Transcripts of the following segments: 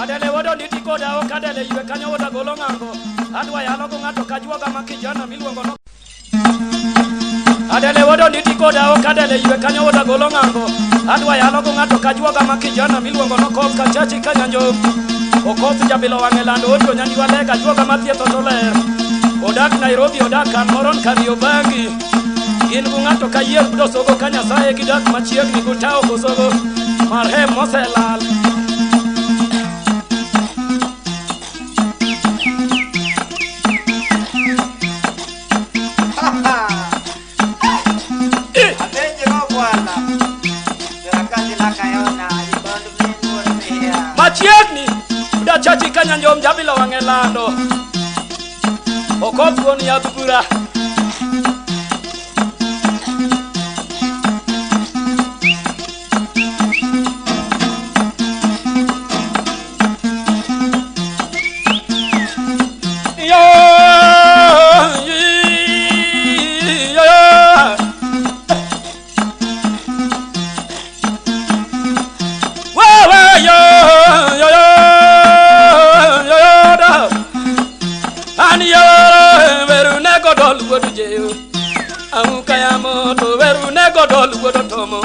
Adele wodo nditi koda ok adele ywe kanyo woda golo ng'ango. Adwa yalo go ng'ato kajuoga ma kijana miluongo no. Adele wodo nditi koda ok adele ywe kanyo woda golo ng'ango. Adwa yalo go ng'ato kajuoga ma kijana miluongo no koth kachachi kanyanjo. Okoth jabilo wang'e lando oto nyandiwa lega juoga mathietho to ler. Odak Nairobi odak kan moron Kariobangi. Gin go ng'ato ka yier dosogo ka Nyasaye gidak machiegni gutawo kosogo. Marhem moselal. Apenje go bwana. Jorakati lakayona ibond min wuon miya. Machiegni udachachi ka nyanjom jabilo wang'e lando. Okoth wuon yadh bura. Yo, yo, Wewe yo yo yo yo yo da. An yo veru ne godol wuod jeyo. Amuka ya moto veru ne godol wuod tomo.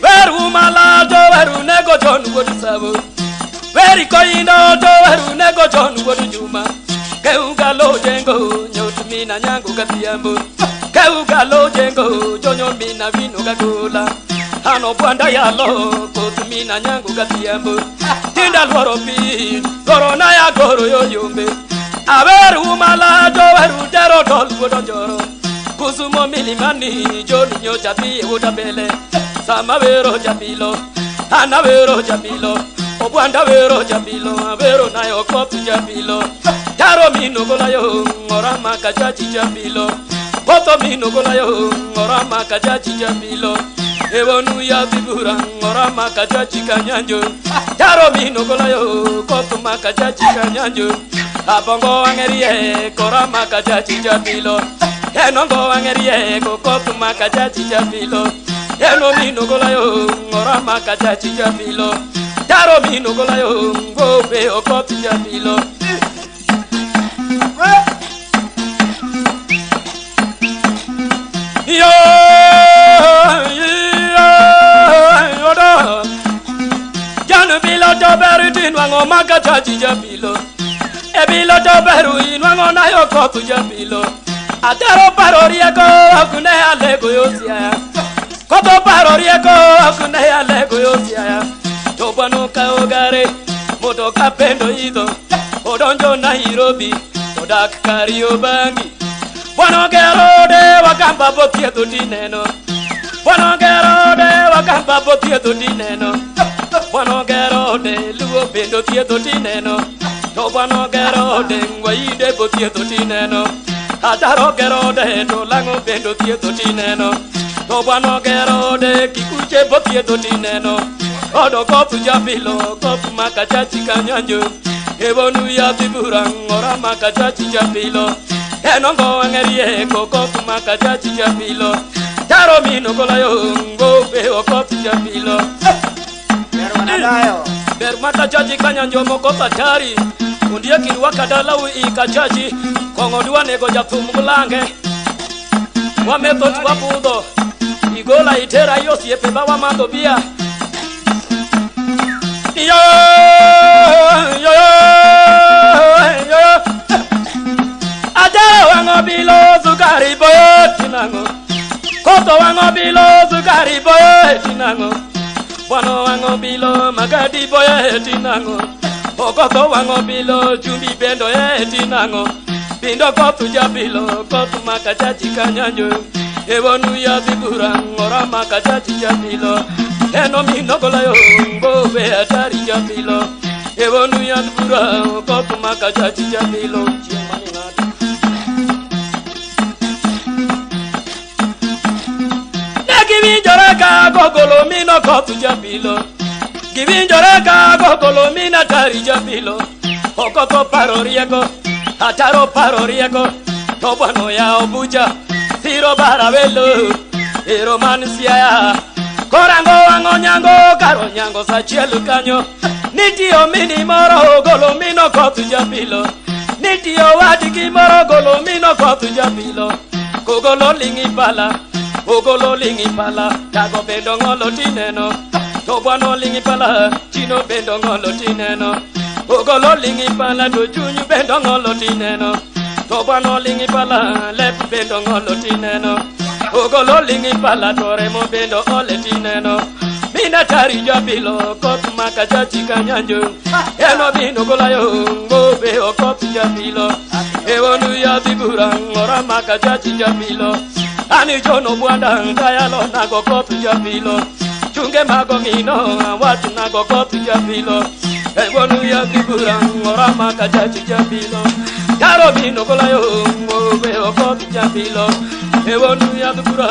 Veru malato veru ne gojon wuod sabo. Veri koindo to veru ne gojon wuod juma. Keuga lo jengo nyot mina nyango kathiambo. Keuga lo jengo jonyo mina vino gagola. Ano bwanda yalo koth mina nyango kathiambo. Tinda luoro pi goro na ya goro yo yombe. Aberu malajo veru dero dol wuod joro. Kusumo milimani joni nyocha dhi wuod bele. Sama wero jabilo ana wero jabilo. Obwanda wero jabilo wero nayo koth jabilo. Taro mino golayo ngora makachachi jabilo. Koto mino golayo ngora makachachi jabilo. Ewonu ya bibura ngora makachachi kanyanjo. Taro mino golayo koto makachachi kanyanjo. Abongo wangerie kora makachachi jabilo. Enongo wangerie koto makachachi jabilo. Eno mino golayo ngora makachachi jabilo. Taro mino golayo ngobe okoti jabilo. Yo yo do. Janu bilo to beru tinwango makachachi jabilo. Ebilo to beru inwango nayo kotu jabilo. Atero paro rieko akune alego yosia. Koto paro rieko akune alego yosia. To bwano ka ogare moto kapendo idho. Odonjo Nairobi odak Kariobangi. Bwano gero de wakamba bothiedho tineno. Bwano gero de wakamba bothiedho tineno. Bwano gero de luo bendo thiedho tineno. To bwano gero de ngwaide bothiedho tineno. Ataro gero de to lang'o bendo thiedho tineno. To bwano gero de kikuche bothiedho tineno. Odo koth jabilo koth makachachi kanyanjo. Ebonu ya bibura ngora makachachi jabilo. Enongo wangerie kokoth makachachi jabilo. Taro mino golayo ngobe okoth jabilo. Ber wanadayo. Ber makachachi kanyanjo moko atari. Ondiek irwaka dalau i kachachi. Kong'o dwa nego jathum gulange. Wametho to wabudho. Igola itera i osiepe ba wamadho bia. Yo yo yo. Ajara wang'o bilo sukari boyo tinang'o. Koto wang'o bilo sukari boyo tinang'o. Bwano wang'o bilo magadi boyo tinang'o. Okoto wang'o bilo chumbi bendo e tinang'o. Bindo kotu jabilo kotu makachachi kanyanjo. Ebonu ya bibura ngora makachachi jabilo. Eno mino golayo ngobe atari jabilo. Ebonu ya bibura kotu makachachi jabilo. Chieng' mane ng'ato. Ne giwinjore ka gogolo mino koth jabilo. Giwinjore ka gogolo mino atari jabilo. Okotho paro rieko, ataro paro rieko. To bwano yawo bucha, siro barawelo, ero man siaya. Korango wang'o nyango, karo nyango sachiel kanyo. Nitie mini moro ogolo mino koth japilo. Nitie owadgi moro ogolo mino koth japilo. Kogolo ling'i pala, ogolo ling'i pala, tago bendo ng'olo tineno. To bwano ling'i pala, chino bendo ng'olo tineno. Ogolo ling'i pala to chuny bendo ng'olo tineno. To bwano ling'i pala, lep bendo ng'olo tineno. Ogolo ling'i pala to remo bendo ole tineno. Mina tari japilo koth maka chachi kanyanjo. Eno bino golayo ngobe okoth japilo. Ewonu ya bibura ngora maka chachi japilo. Ani jono bwanda kayalo nago koth japilo. Chunge mago ngino watu nago koth japilo. Ewonu ya bibura ngora maka chachi japilo. Taro bino golayo ngobe okoth japilo. Ewonu ya bibura